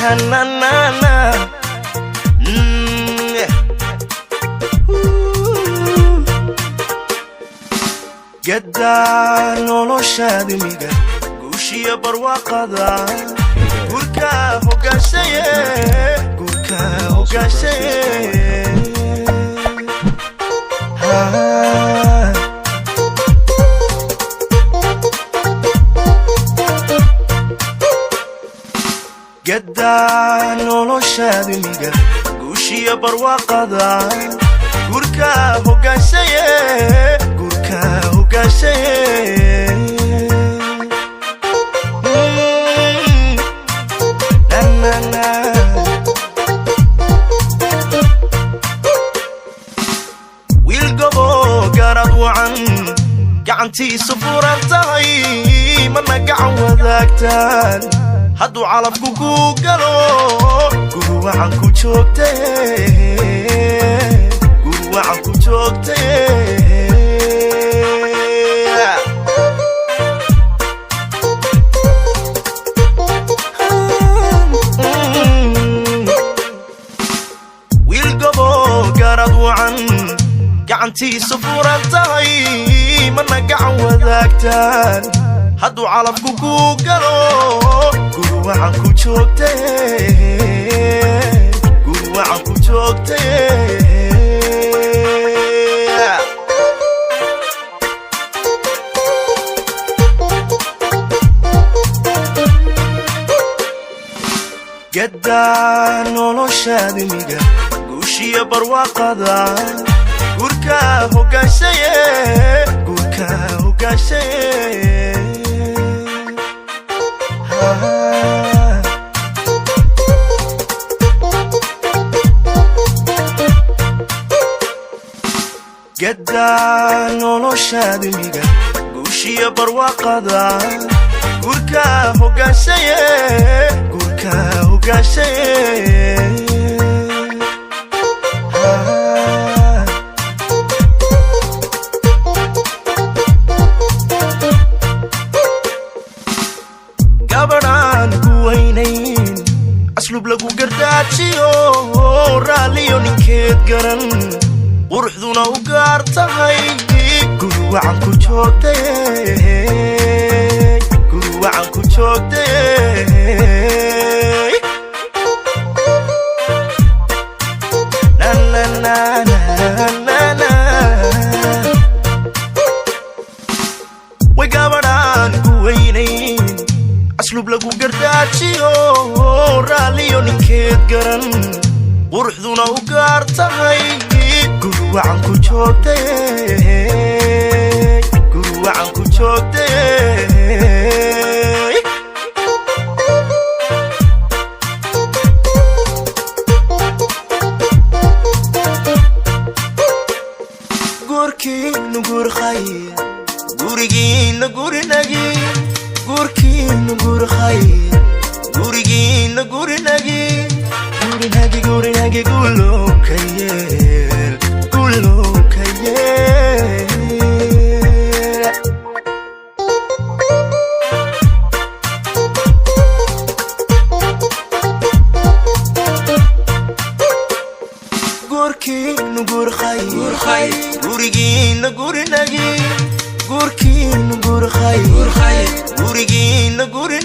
Na na na na. Yeah. Ooh. Gaddaa noloshaadimiga, guushiya barwaaqada, guurka hogaanshaye, guurka hogaanshaye. Ah. Gaddaa noloshaadimiga, guushiya barwaaqada, guurka hogaanshaye, guurka hogaanshaye. Na, na, na. Wiil gobo garad wacan, gacantiisu furan tahay, mana gacan wadaagtaan. Hadduu calafku kuu galo, guri wacan ku joogtaye, guri wacan ku joogtaye. Wiil gobo garad wacan, gacantiisu furan tahay, mana gacan wadaagtaan. Hadduu calafku kuu galo, guri wacan ku joogtaye, guri wacan ku joogtaye. Gaddaa noloshaadimiga, guushiya barwaaqada, guurka hogaanshaye, guurka hogaanshaye. Ah. Gaddaa noloshaadimiga, guushiya barwaaqada, guurka hogaanshaye, guurka hogaanshaye. Ah. Gabadhaan ku weynayn, asluub lagu gardaajiyo, raalliyo ninkeed garan, quruxduna u gaar tahay, guri wacan ku joogtaye, guri wacan ku joogtaye. Na na na na na na. Way gabadhaan ku weynayn, asluub lagu gardaajiyo, raalliyo ninkeed garan, quruxduna u gaar tahay, guri wacan ku joogtaye, guri wacan ku joogtaye. Guurkiinu guurkhay, gurigiina gurinagi. Guurkiinu guurkhay, gurigiina gurinagi, gurinagi, gurinagi. Gulokayeel, gulokayeel. Guurkiinu guurkhay, gurigiina gurinagi. Guurkiinu guurkhay, gurigiina gurinagi.